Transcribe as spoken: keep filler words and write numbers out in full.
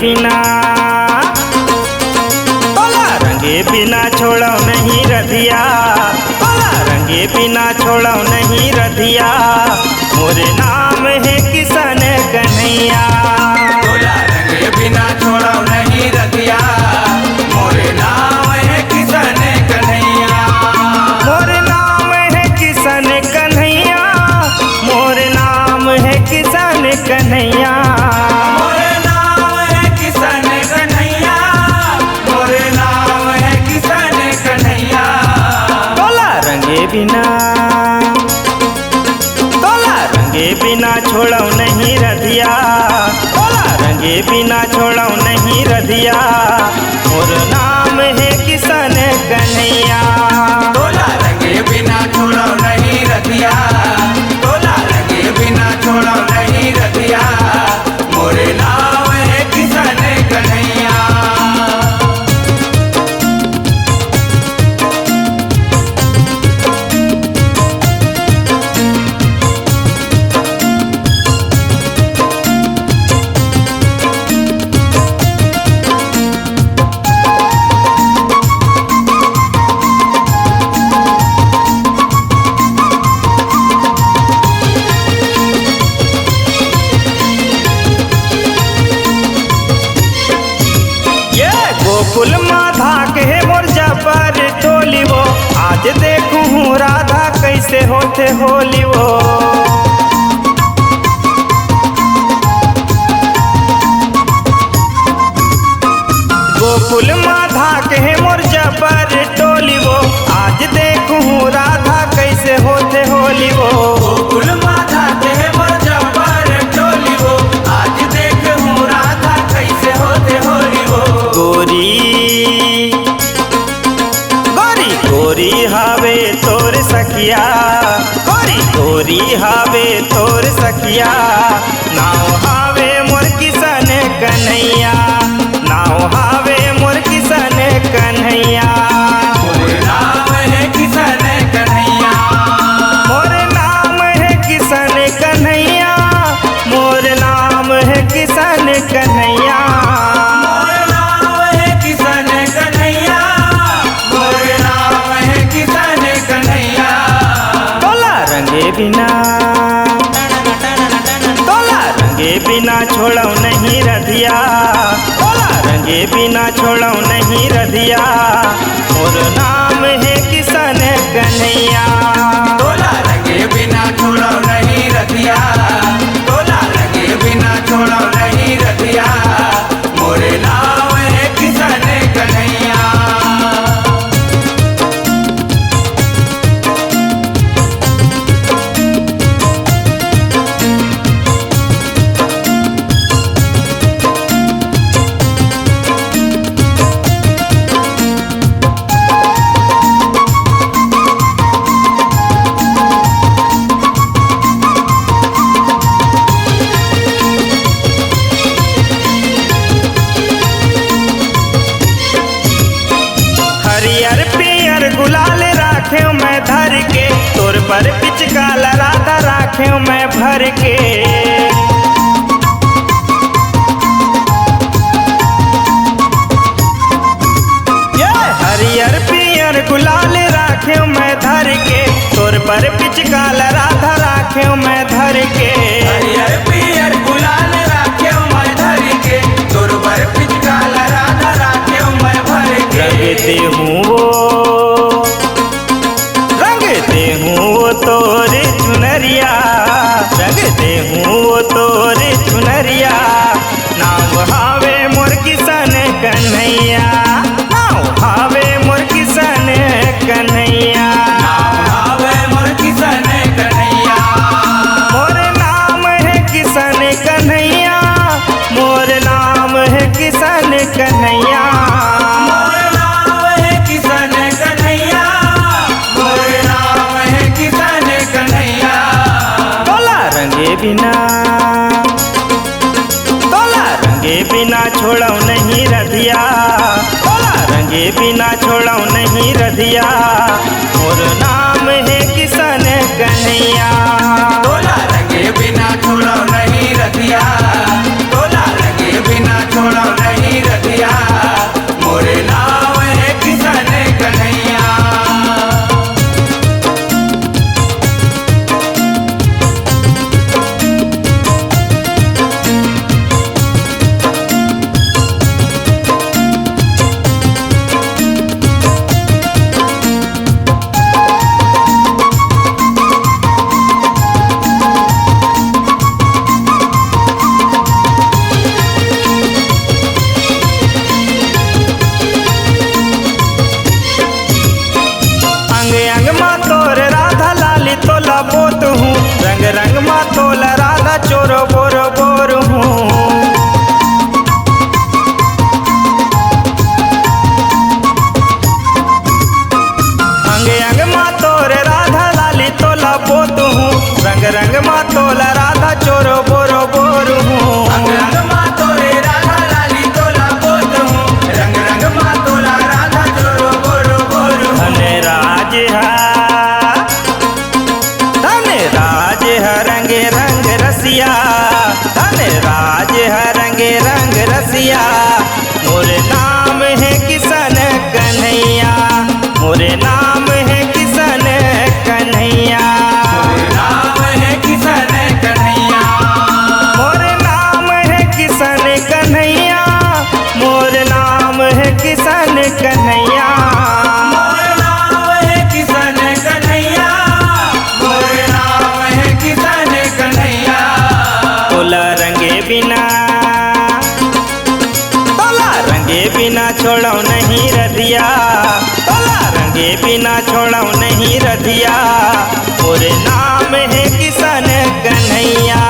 बिना, तोला रंगे बिना छोड़व नहीं रतिया, तोला रंगे बिना छोड़व नहीं रतिया। मोर नाम हे किशन कन्हैया। तोला रंगे बिना छोड़व नहीं रतिया, मोर नाम हे किशन कन्हैया। मोर नाम हे किशन कन्हैया, मोर नाम हे किशन कन्हैया। मोर नाम हे किशन कन्हैया, मोर नाम हे किशन कन्हैया। तोला रंगे बिना, तोला रंगे बिना छोड़व नहीं रतिया, तोला रंगे बिना छोड़व नहीं रतिया। मोर नाम हे किशन कन्हैया। तोला रंगे बिना छोड़व नहीं रतिया, तोला रंगे बिना छोड़व नहीं रतिया। मोर नाम हे किशन कन्हैया। ये गोकुल माधा के हे मोर जबर टोली वो, आज देखूं हूँ राधा कैसे होथे होली वो। गोकुल माधा के हे मोर जबर टोली वो, आज देखूं हूँ राधा कैसे होथे होली वो। गोकुल माधा के हे मोर जबर टोली वो, आज देखूं राधा कैसे होथे होली वो। गोरी, गोरी, गोरी हावे तोर सखिया, गोरी, गोरी हावे तोर सखिया। नाव हावे मोर किशन कन्हैया, नाव हावे मोर किशन कन्हैया। मोर नाम हे किशन कन्हैया। मोर नाम हे किशन कन्हैया, मोर नाम हे किशन कन्हैया। मोर नाम हे किशन कन्हैया, मोर नाम हे किशन कन्हैया। तोला रंगे बिना, तोला रंगे बिना छोड़व नहीं रतिया, तोला रंगे बिना छोड़व नहीं रतिया। मोर नाम हे किशन कन्हैया। तोला रंगे बिना छोड़व नहीं रतिया, तोला रंगे बिना छोड़व नहीं रतिया। मोर नाम हे किशन कन्हैया। हरियर पियर गुलाल राखेव मैं धर के, तोर बर पिचकार राधा राखेव मैं भर के। ये हरियर पियर गुलाल राखेव मैं धर के, तोर बर पिचकार राधा राखेव मैं धर के। हरियर पियर गुलाल राखेव मैं धर के, तोर बर पिचकार राधा राखेव मैं भर के। रंग देहूं वो, रंग देहूं वो तोर चुनरिया, रंग देहूं वो तोर चुनरिया। नाव हावे मोर किशन कन्हैया, नाव हावे मोर किशन कन्हैया। नाव हावे मोर किशन कन्हैया। मोर नाम हे किशन कन्हैया, मोर नाम हे किशन कन्हैया। मोर नाम हे किशन कन्हैया, मोर नाम हे किशन कन्हैया। तोला रंगे बिना, तोला रंगे बिना छोड़व नहीं रतिया, तोला रंगे बिना छोड़व नहीं रतिया। मोर नाम हे किशन कन्हैया। तोला रंगे बिना छोड़व नहीं रतिया, तोला रंगे बिना छोड़व मोर नाम हे किशन कन्हैया, मोर नाम हे किशन कन्हैया। मोर नाम हे किशन कन्हैया। मोर नाम हे किशन कन्हैया, मोर नाम हे किशन कन्हैया। मोर नाम हे किशन कन्हैया, मोर नाम हे किशन कन्हैया। तोला रंगे बिना, तोला रंगे बिना छोड़व नहीं रतिया, तोला रंगे बिना छोड़व नहीं रतिया। मोर नाम हे किशन कन्हैया,